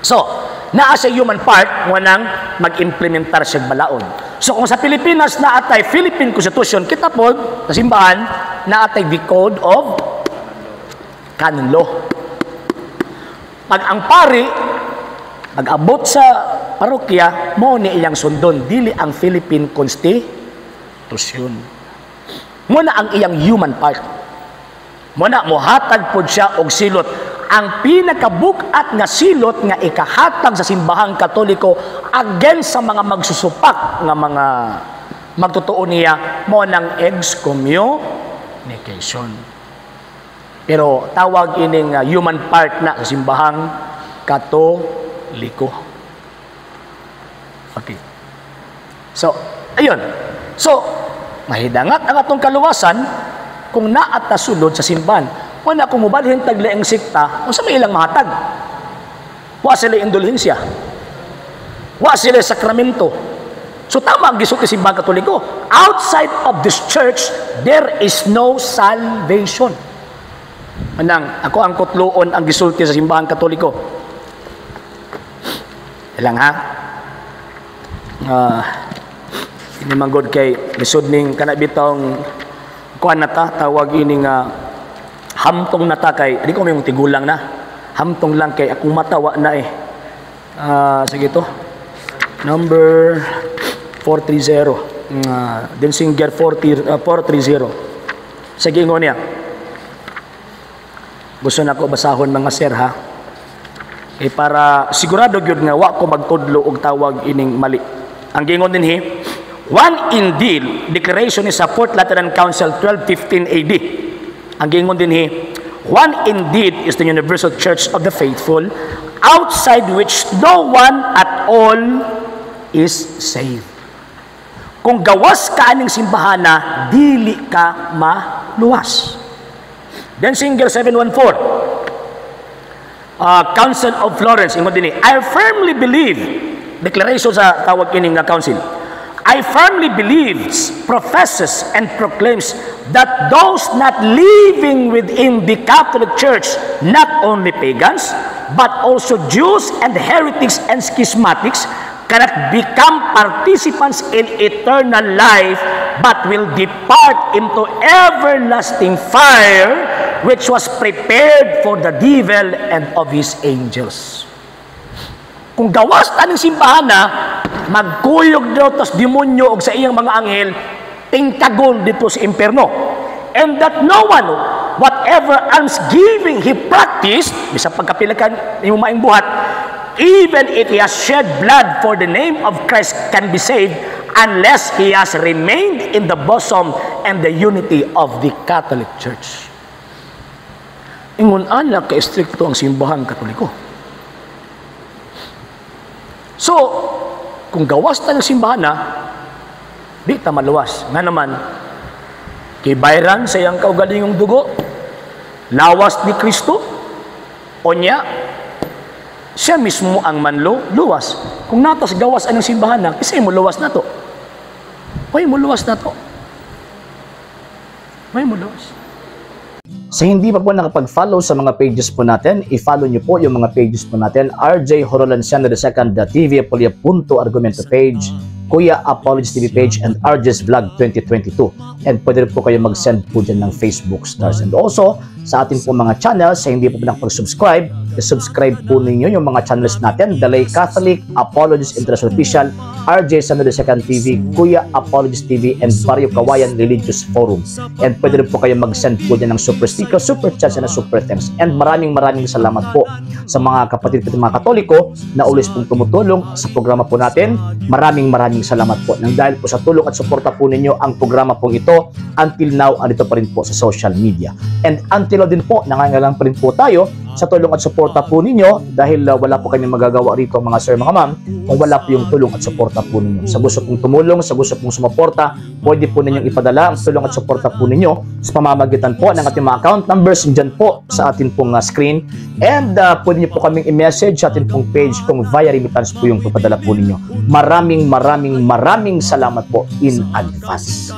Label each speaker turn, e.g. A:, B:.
A: So, naa sa human part mo nang mag-implementar siya balaod. So kung sa Pilipinas naa tay Philippine Constitution, kita po sa simbahan naa tay the Code of Canon Law. Pag ang pari pag-abot sa parokya, mo ni iyang sundon, dili ang Philippine Constitution. Mo na ang iyang human part. Mo na mohatag pod siya og silot. Ang pinakabukat nga silot nga ikahatag sa Simbahang Katoliko against sa mga magsusupak nga mga magtotoo niya, mo nang excommunication. Pero tawag ining human part na sa Simbahang Katoliko. Okay. So, ayun. So, mahidangat ang atong kaluwasan kung naa ta sulod sa simbahan. Wala kung mubalhin tag laing sekta, unsa may ilang mahatag? Wa sila indulhensya. Wa sila sakramento. So tama ang gisulti Simbahan Katoliko. Outside of this church, there is no salvation. Anang, ako ang kutluon ang gisulti sa Simbahan Katoliko. Ilang ha? Ini manggod kay lisod ning kana bitong kuan na ta, tawag ini nga hamtong na ta, kay di ko may tigulang na, hamtong lang kay akong matawa na eh. Sige, to number 430, Denzinger 40, 430. Sige, ingon niya, gusto na ko basahon, mga sir, ha, eh, para sigurado gyud nga wa ko magtudlo og tawag ining mali. Ang gingon dinhi, one indeed, declaration is sa Fourth Lateran Council, 1215 AD. Ang gingon dinhi, "One indeed is the universal church of the faithful, outside which no one at all is saved." Kung gawas ka aning simbahana, dili ka maluwas. Denzinger 714, Council of Florence, ingon dinhi, "I firmly believe," declaration sa tawag ining nga council, "I firmly believes, professes, and proclaims that those not living within the Catholic Church, not only pagans, but also Jews and heretics and schismatics, cannot become participants in eternal life, but will depart into everlasting fire, which was prepared for the devil and of his angels." Kung gawas ta ning simbahan na, magkuyog daw tas demonyo og sa iyang mga anghel, tingkagon dito sa impierno. "And that no one, whatever almsgiving he practiced," bisan pagkapila ka imo maayong buhat, "even if he has shed blood for the name of Christ, can be saved unless he has remained in the bosom and the unity of the Catholic Church." Ingon ana ka estrikto ang Simbahan Katoliko. So, kung gawas ta ng simbahan na, di ta maluwas. Nga naman, kay bayran sa iyang kaugalingong dugo, lawas ni Kristo, o niya, siya mismo ang manlo, luwas. Kung natas gawas anong simbahan na, kasi mo luwas na to. May mo luwas na to. May mo luwas.
B: Sa hindi pa po nakapag-follow sa mga pages po natin, i-follow nyo po yung mga pages po natin. RJ Horolanciano II TV, Apolia Punto Argumento page, Kuya Apologies TV page, and RJ's Vlog 2022. And pwede rin po kayo mag-send po dyan ng Facebook stars. And also, sa atin po mga channels, sa hindi po nakapag-subscribe, i-subscribe po ninyo yung mga channels natin: The Lay Catholic, Apologies International Official, RJ Sano II TV, Kuya Apologies TV, and Barrio Kawayan Religious Forum. And pwede rin po kayo mag-send po dyan ng super sticker, super chats, and super thanks. And maraming maraming salamat po sa mga kapatid ko, mga Katoliko na always pong tumutulong sa programa po natin. Maraming maraming salamat po. Nang dahil po sa tulong at suporta po ninyo, ang programa pong ito until now andito pa rin po sa social media. And until now din po, nangangailangan pa rin po tayo sa tulong at suporta po ninyo dahil wala po kami magagawa rito, mga sir, mga ma'am, kung wala po yung tulong at suporta po ninyo. Sa gusto pong tumulong, sa gusto pong sumuporta, pwede po ninyong ipadala ang tulong at suporta po ninyo sa pamamagitan po ng ating mga account numbers dyan po sa atin pong screen. And pwede niyo po kaming i-message sa atin pong page kung via remittance po yung papadala po ninyo. Maraming maraming maraming salamat po in advance.